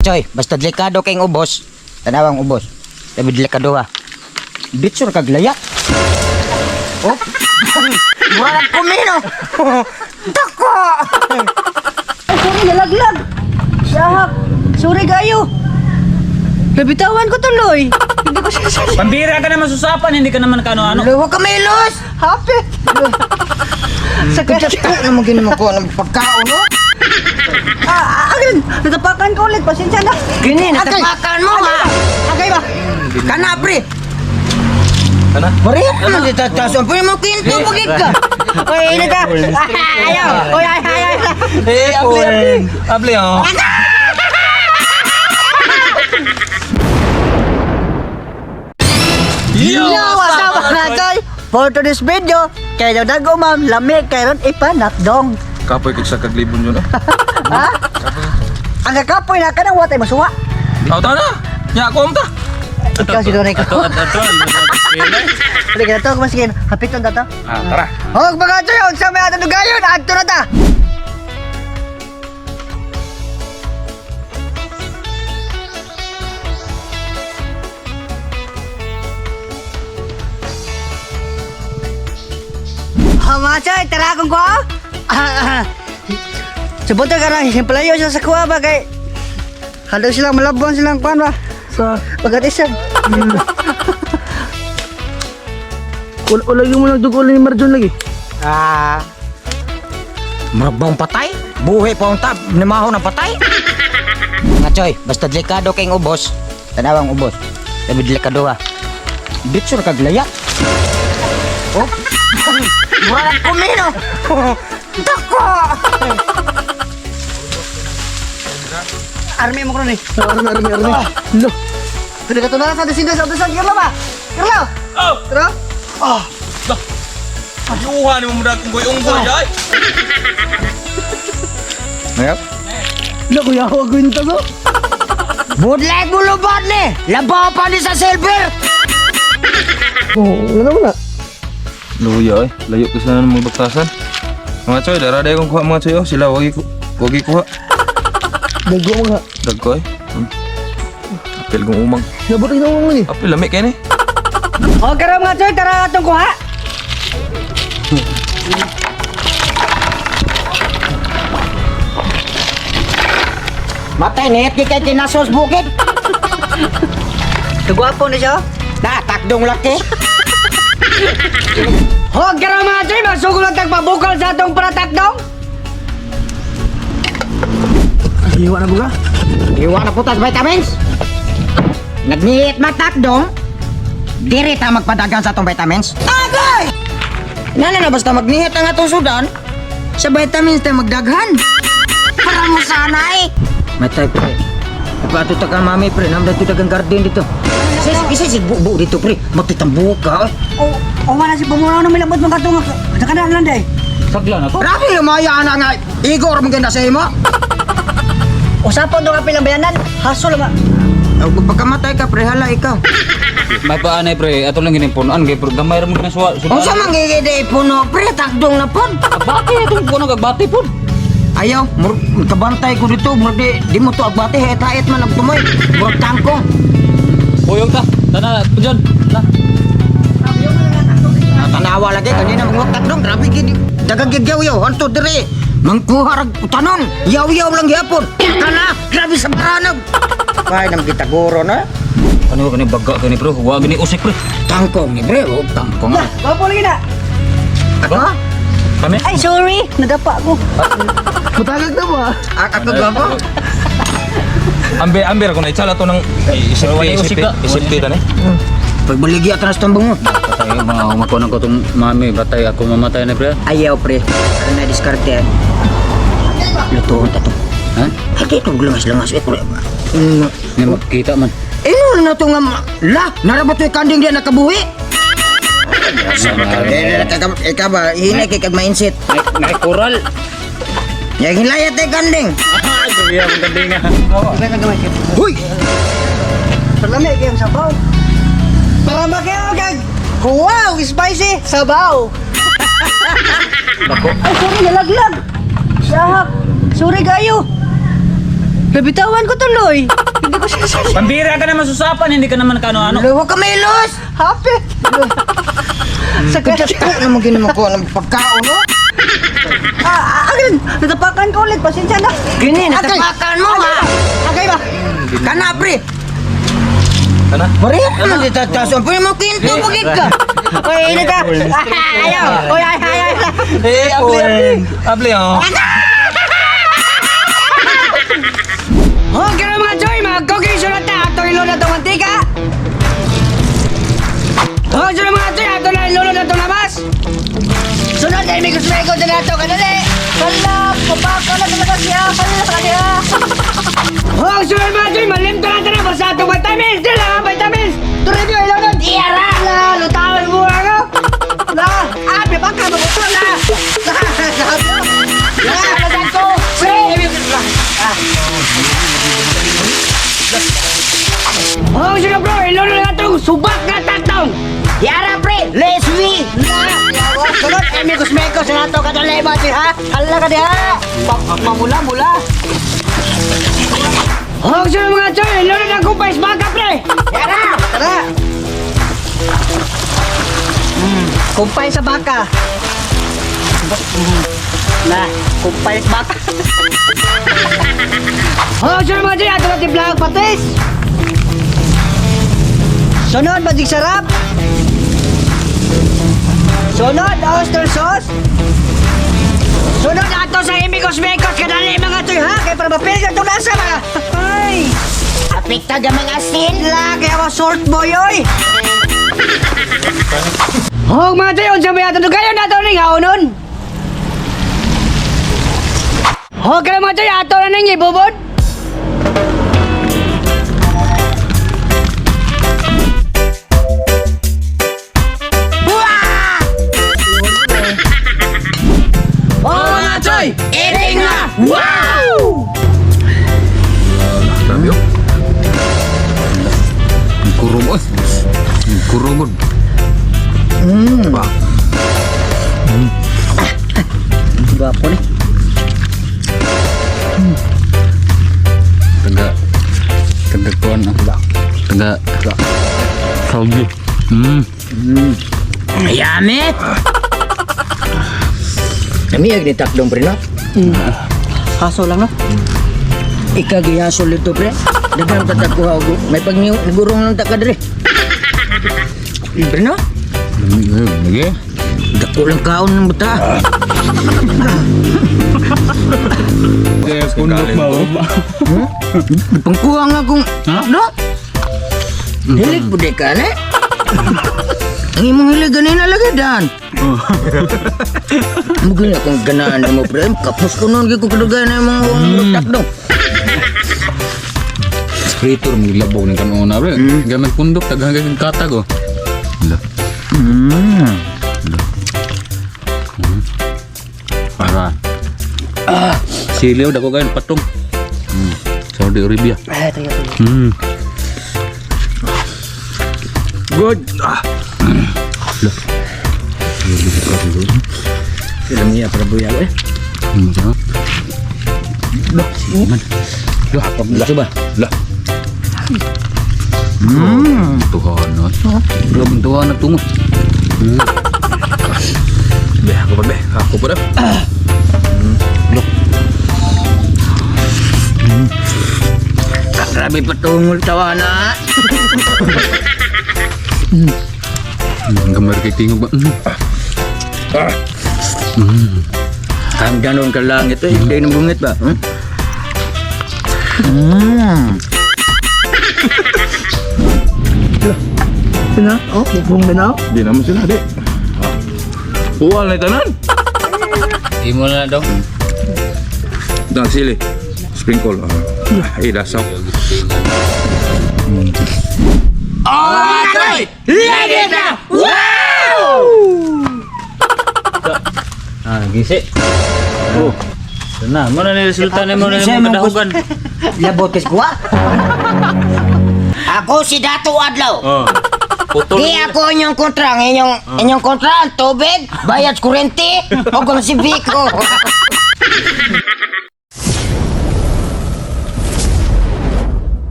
Choy, basta delikado kayong ubos. Tanawang ubos. Sabi delikado ha. Bitsur kag layat. Oh. Mura na kumino. Dako. Ay, sorry, nalaglag. Sahak. Sorry kayo. Nabitawan ko tuloy. Hindi ko siya Pambira ka naman susapan, hindi ka naman kano-ano. Luwa ka may los. Hapit. Sa Kaya ko naman ginawa ko ng pagkaon no. Ah, agad. Natapakan ko ulit. Pasensya na. Gini, natapakan mo ha. Agay ba? Kana pre. Kana? Pare, ano dito taas ang mo kinto pagig ka. Oy, ini ka. Ayaw. Oy, ay, ay, ay. Eh, abli, abli. Abli, oh. Yo! Yo, what's up mga toy? For today's video, kay daw dago ma'am, lami kay ron ipanakdong. Kapoy kag sa kaglibon yun, ah. Ha? Ang kakapoy na kanang watay masuwa. Aw, ta na! Nya, ako ta! Ikaw si Donay ko. Ato, ato, ato. Halika na to, kumaskin. Hapiton ta to. Ah, tara. Hog mga toy, unsa may atong dugayon, adto na ta. Ha, mga choy, tara akong kuha. Ah, ah. Subutan ka lang, simplayo siya sa kuha ba kay Halo silang malabuan silang kuan ba? Sa Pagkatisan. wala wala yung mo dugo ni Marjon lagi. Ah. Murag bang patay? Buhi pa ang tab, nimaho ng patay. Nga choy, basta delikado kayong ubos. Tanawang ubos. Sabi delikado ha. Bitsur kag layat. Oh. Mura na kumino. Dako. Army mo karon eh. Arme arme arme. Lo. Pwede ka tunahan sa desinda sa utusan. Kirlo ba? Kirlo! Oh! Tara! Yuha ni mo muna kung goy unggoy, ay! Mayap. Lo kuya ako gwinta so. Budlay bulubad ni. Labaw pa ni sa silver. Oh, wala wala. Luya, eh. Layo ko sa mga baktasan. Mga choy, dara dayon kong kuha mga choy, oh. Sila, wagi ko. Wagi kuha. Dago mga. Dagko, eh. Apil kong umang. Nabot ina mo ni. Apil, lami kayo ni. O, karon mga choy, tara atong kuha! Matay nit kay kinasos bukid. Kagwapo na siya. Na takdong laki. Hog karon mga choy, magsugol ang tagpabukal sa atong pratakdong. Iwa na buga. Iwa na putas vitamins. Nagniit matakdong. Diri ta magpadagan sa atong vitamins. Agay! Nana na basta magnihit ang atong sudan, sa vitamins tayo magdaghan. Para mo sanay. Matay pre. Ipato ta ka mami pre, namda to dagang garden dito. Isa isa si bubo dito pre, magtitambo ka. O, o wala si Pumulaw na milabot mga katong. Nakanan lang day. Sagla na to. Grabe lumaya na nga. Igor maganda sa imo. Usapon do ka pilang bayanan. Hasol ma. Ug pagkamatay ka pre, hala ikaw. Mapaanay pre, ato lang gining punuan kay pre gamay ra mo ginasuwa. Unsa man gigidi puno pre, takdong na pod. Agbati itong puno agbati pud. Ayaw, kabantay ko dito, murag di mo to agbati, hait-hait man ang tumoy. Murag tangkong. Puyong ta. Tana, John. Na. Tanawa lagi kanina magwatak dong, grabe gid. Dagang gid yaw yaw, hanto dire. Mangkuha rag utanon, yaw-yaw lang gyapon. Kana, grabe sa baranag. Kay nang gitaguro na. Ano kani baga kani pre? Wa gini usik pre. Tangkong ni pre, oh, tangkong. Lah, gwapo lagi na. Ano? Kami? Ay, sorry. Nadapa ko. Matagag na ba? Ako gwapo. Ambe, ambe, ako na itsala to ng isip, Wala isip, usik ka. isip, isip, eh. Pagbaligi atras tambong mo. Patay mga umakunan ko tong mami, batay ako mamatay na pre. Ayaw pre, ano na diskarte. Lutuon ta to. Ha? Ay, kaya itong langas-langas. Eh, pre. Nga makita man. Eh, no, na to nga, la, narabot yung kanding diyan nakabuhi. Ikaw ba, hinay kay kag mainsit. May koral. Yang hilayat ay kanding. Grabe ang kanding nga. Huy! Palami kayong sabaw. Para makayo kag Wow, spicy sabaw. Bako. Ay, sorry, nalaglag. Sahak. Sorry kayo. Nabitawan ko tuloy. Hindi ko siya sali. Pambira ka naman susapan, hindi ka naman kano-ano. Luwa ka may los. Hapit. Sa Kajat ko naman ginawa ng pagkaon, no? Ah, agad. Natapakan ko ulit. Pasensya na. Gini, natapakan mo, ha? Agay ba? Kana, pre. Kana? Pare, ano dito taas? Ang mo kinto, pagit ka. Oy, init ka. Ayaw. Oy, ay, ay, ay. Eh, abli, abli. Abli, oh. Oh, kaya mga choy, mga cooking sunod na. Atong ilunod itong mantika. Oh, sunod mga choy, ato na ilunod na itong labas. Sunod ay may gusto na nato kadali. Hala, papaka na talaga siya. Hala sa kanya. Oh, sunod mga choy, malimto na tara basta atong vitamins. Dila ang vitamins. Tuloy nyo ilunod. Iyara. La, lutawan mo ako. La, ah, baka mabuto na. La, la, ko. Pre, Oh, sige bro, ilolo na itong subak na tatong! Yara, pre. Let's we. Sunod, eh, mikos-mikos na nato kadali ba ha? Hala ka diha! Mamula-mula! Oh, sunod mga choy, ilolo na kumpay sa baka, pre! Yara. Tara! Kumpay sa baka. Na, kumpay sa baka. Oh, sunod mga choy, ato na timpla ang patis. Sunod, magic sarap. Sunod, oyster sauce. Sunod, ato sa imigos-mekos kadali mga choy ha, kay para mapil ka itong lasa mga. Ay! Apikta gamay asin. La, kaya ako salt boy, oy! Hog mga tayo, unsa may ato kayo na ning haonon. Hog kayo mga tayo, ato na ning ibubod. Oh, mga choy. Eating na. Wow! Grabe, oh. Ang kurong, oy. Ang kurong, oh. Ba. Gwapo ni. Taga, taga kuan ah. Taga, Saudi. Yummy. Namiyag ni takdong, pre, no? Kaso lang no. Ika gihasol dito, pre. Daghang tatagkuha og may pagnigurong lang ta ka diri. Pre, no? Lagi. Dako lang kaon ng buta. Kaya pundok ba? Pangkuha nga kung... Ha? No? Hilig po di ka, ne? Ang imong hilig ganina lagi, Dan. Mugin akong ganaan mo, pre. Kapos ko noon, ko kadugayan na imong utak dong. Fritur mo labaw ng kanuna pre. Gamit pundok taga hanggang katag oh. Ala. Ala. Para. Ah, siliw dako kayo patong. Saudi Arabia. Ay, tayo tayo. Good. Ah. Sila niya para buyag, eh. Sarap. Lah, man. Lah, Gusto ba? Lah. Tuhan no. Grabe tuhan na tungo. Be, ako pa, be. Ako pa dah. Grabe patungol tawa na. Gamar kay tingog ba. Ang ganon ka langit, eh. Hindi nang bungit ba? Hmm? Sina? Oh, bukong na. Di naman sila, di. Ah. Uwal na tanan. Imo na daw. Dang sili. Sprinkle. Ah. Eh, dasaw. Ah, gisi. Oh. Na, mo na ni resulta nimo na imong kadahugan. Labot kas kuha. Ako si Dato Adlaw. Oh. Putol. Di ako inyong kontra. Ang inyong, inyong kontra, ang tubig, bayad kurente, o kung si Vico.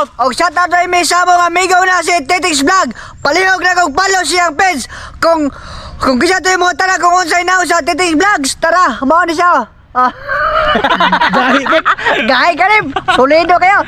out! Og shout out rin mi sa among amigo na si Titix Vlog. Palihog na kog follow siyang page. Kung kinsa to mo tara kung unsay now sa Titix Vlogs, tara, mao ni siya. Ah. Gahi ka rin. Solido kayo.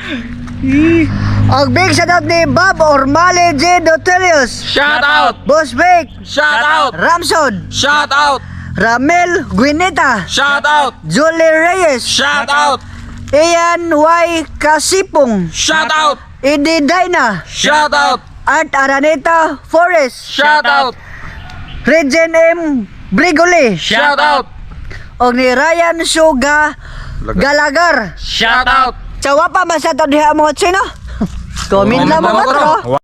Og big shout out ni Bob Ormale J. Dotelius. Shout out! Boss Vic, Shout out! Ramson, Shout out! Ramel Guineta, Shout out! Julie Reyes, Shout out! Ian Y. Kasipong, Shout out! Eddie Dyna, Shout out! Art Araneta Forest, Shout out! Regen M. Brigoli, Shout out! og ni Ryan Suga Galagar. Shout out! Sa wapa man sa to diha mga chino. Comment lang mga tro.